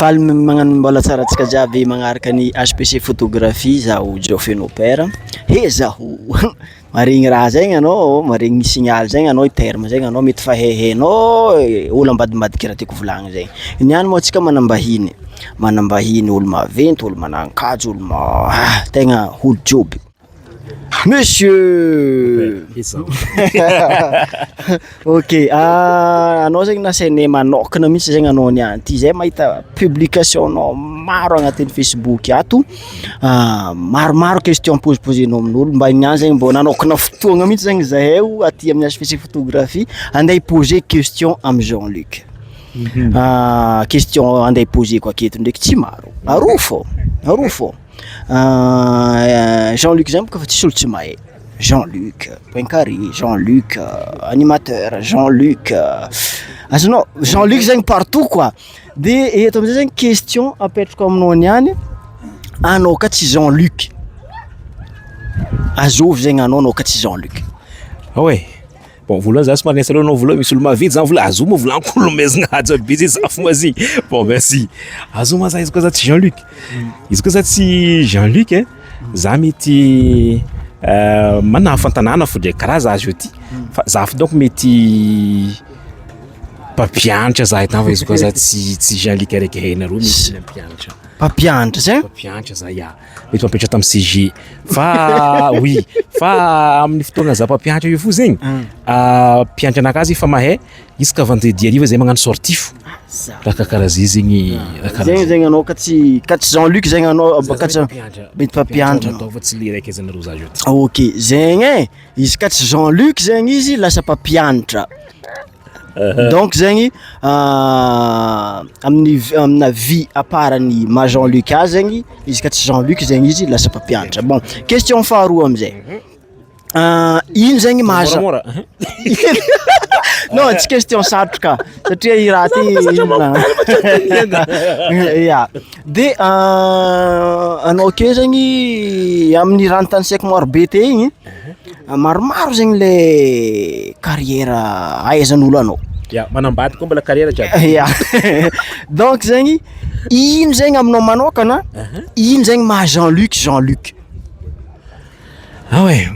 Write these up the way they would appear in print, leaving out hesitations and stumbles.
Faly magnano mbola tsara antsika jiaby magnaraka ny HPC photographie zaho Joe Feno Père, he zaho maharegny raha zegny anao, maharegny signal zegny anao, terme zegny anao mety fa haihainao ôlo ambadimbadika raha tiako volagnina zay, niany moa antsika manam-bahiny, manam-bahiny ôlo maventy, ôlo manan-kaja, ôlo ah tegna olo jôby, monsieur ok anao zegny nasainay manôkana mihintsy zegny anao niany ty, zay mahita publication-nao maro agnatin'ny facebook ato, maromaro question pozipozenao amin'olo, mba niany zegny mbô nanôkana fotoagna mihintsy zegny zahay aty amin'ny HPC photographie andeha hi-poser question amin'i Jean Luc, question andeha hipozeko aketo ndraiky tsy maro, aroa fô, aroa fô, Jean Luc zany bôka efa tsisy olo tsy mahay, Jean Luc point carré, Jean Luc animateur, Jean Luc azonao, Jean Luc zegny partout quoi, de eto am'zay zegny question apetrako aminao niany, anao ka tsy Jean Luc, azôvy zegny anao anao ka tsy Jean Luc? Oe, bon voalohany za somary niasa loha anao voalohany misy olo maventy za vola azo moa volagniko olo maizina haja be zay za fo mazy, bon merci, azo ma za izy koa za tsy Jean Luc, izy koa za tsy Jean Luc e, za mety manafo an-tanàna fo ndraiky karaha za zao ty, fa za fo donc mety mpampianatra za edy fa izy koa za tsy tsy Jean Luc araiky hainareo mety mpampianatra, Mpampianatra zay? mpampianatra za ya, mety mampianatra tamin'ny CG fa oui fa amin'ny fotoagna za mpampianatra io fo zegny mpianatra anakahy zay efa mahay isaka vendredi hariva zay magnano sortie fo, raha kakaraha zay zegny raha karaha Zegny zay. zegny anao ka tsy ka tsy Jean Luc zegny anao Za ka zany tsy mpampianatra, mety mpampianatra natao fa tsy le raiky aizanareo za zao ty. Ok, zegny e, izy ka tsy Jean Luc zegny izy lasa mpampianatra, donc zegny amin'ny v- aminà vie à part ny maha Jean Luc azy zegny, izy ka tsy Jean Luc zegny izy lasa mpampianatra, bon question faharoa am'zay, ino zegny maha Jean- Moramora non tsy question sarotro ka satria i raha ty ya, de anao akeo zegny amin'ny raha notanisaiko marobe teo igny, maromaro zegny le carrière ahaizan'olo anao. Ya, manambady koa mbola carrière jiaby. Ya, donc zegny ino zegny aminao manôkana, ino zegny maha Jean Luc Jean Luc? Ah ouais,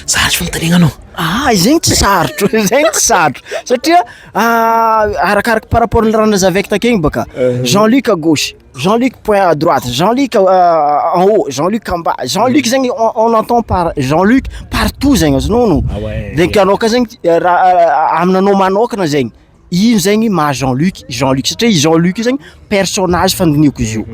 sarotry fanontaniana anao. Ah zegny tsy sarotro, zegny tsy sarotro satria arakaraka par rapport ny raha nazavaiko takeo igny bôka, Jean Luc à gauche, Jean Luc point à droite, Jean Luc en haut, Jean Luc en bas, Jean Luc zegny on on entend par Jean Luc partout zegny azonao no, Ah ouais. de ka anao ka zegny raha aminanao manôkana zegny, ino zegny maha Jean Luc Jean Luc satria i Jean Luc io zegny personnage fandinihako izy io,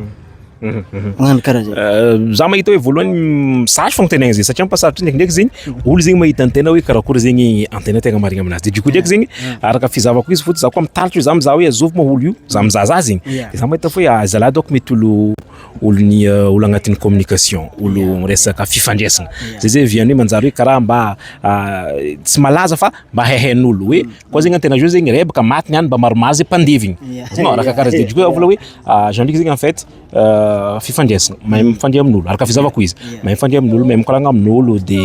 magnano karaha zay. Za mahita hoe voalohany sarotry fanontaniana zay satria mampasarotry ndraikindraiky zegny olo zegny mahita an-tegna hoe karakory zegny an-tegna tegna marigny aminazy de du coup ndraiky zegny araka fizahavako izy fôtony za koa mitarika io za mizaha hoe azovy ma olo io za mizaha za zegny de za mahita fa hoe ah zalahy dônko mety olo olon'ny olo agnatin'ny communication olo resaka fifandraisana zay zay viany hoe manjary hoe karaha mba tsy malaza fa mba haihain'olo hoe koa zegny an-tegna zao zegny rebaka maty niany mba maromaro zay mpandevigny azonao raha karaha zay de du coup vola hoe Jean Luc zegny en fait fifandraisana mahay mifandray amin'olo araka fizahavako izy mahay mifandray amin'olo mahay mikoragna amin'olo de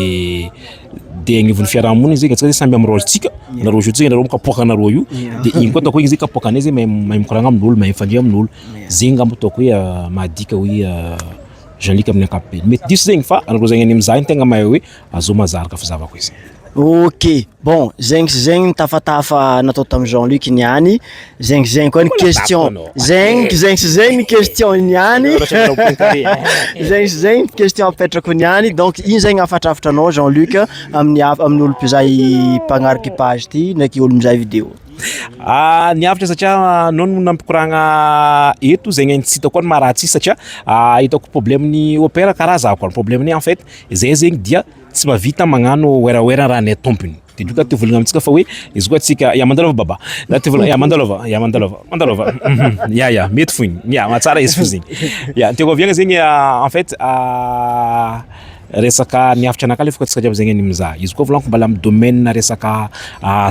de agnivon'ny fiarahamonina zegny antsika zegny samby amin'ny rôle-tsika nareo zao ty nareo kapoakanareo io de igny koa ataoko hoe igny zegny kapoakanay zegny mahay mahay mikoragna amin'olo mahay mifandray amin'olo zegny ngamba ataoko hoe mahadika hoe Jean Luc amin'ny ankapobeny mety diso zegny fa anareo zegny any mizaha igny tegna mahay hoe azao mazava araka fizahavako izy. Ok, bon zegny sy zegny ny tafatafa natao tamin'i Jean Luc niany, zegny sy zegny koa ny question, zegny zegny sy zegny ny question niany, zegny sy zegny ny question apetrako niany, donc ino zegny hafatrafatra anao Jean Luc amin'ny hafa amin'ny olo mpizaha mpagnariky page ty ndraiky olo mizaha video? Ny hafatra satria anao no nampikoragna eto zegny tsy hitako koa ny maharatsy izy satria hitako problème-n'ny opéra karaha za koa, problème-ny en fait zay zegny dia tsy mahavita magnano werawera raha ny tompony de droka te hivolagna amintsika fa hoe izy koa tsika ya mandalova baba za te hivolagna ya mandalova ya mandalova mandalova ya ya mety fo igny ya mahatsara izy fo zegny ya ny tiako aviagna zegny en fait. Resaka niavitra anakahy le fô antsika jiaby zegny mizaha izy koa volaniko mbala amin'ny domaine resaka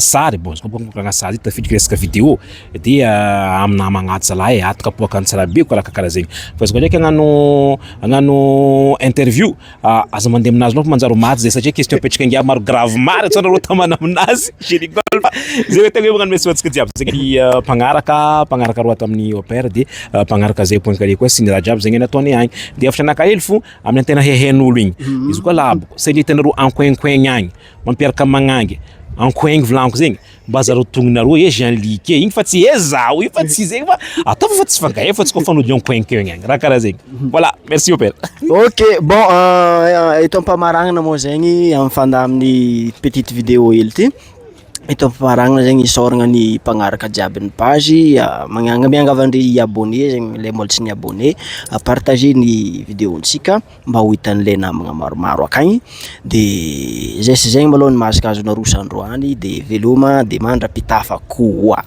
sary, bon izy koa bôka mikoragna sary tafiditry resaka vidéo de aminah magnaja zalahy e, ato kapoakany tsara be ko raha karaha zegny, fa izy koa ndraiky hagnano interview, aza mandeha aminazy loatra fa manjary ho maty zay satria question apetraka ngiahy maro grave maro tsao nareo tamana aminazy, je rigole fa zay tegna hoe magnano merci ho antsika jiaby zegny mpagnaraka rô ato amin'ny Opère de mpagnaraka zay point carré koa sy ny raha jiaby zegny nataony agny, de hevitra anakahy hely fo amin'ny antena haihain'olo igny, izy koa labo saingy hitanareo ankoinkoegny agny mampiaraka magnangy, ankoegny volaniko zegny, mba zareo tognonareo e Jean Luc e, igny fa tsy e zaho io fa tsy zegny fa ataovy fa tsy fankahay fa tsy koa fanody ankoinkoegny agny, raha karaha zegny, voilà merci Opère. Ok, bon eto ampamaragnana moa zegny amin'ny petite vidéo hely ty, eto ampamaragnana zegny isaoragna ny mpagnaraka jiaby ny page, miangavy andre hi-abonner zegny le mbola tsy ni-abonner, partager ny vidéo-ntsika mba ho hitan'le namagna maromaro akagny, de zay sy zegny malôha ny mahazakazo naroso androany de veloma de mandra-pitafa koa.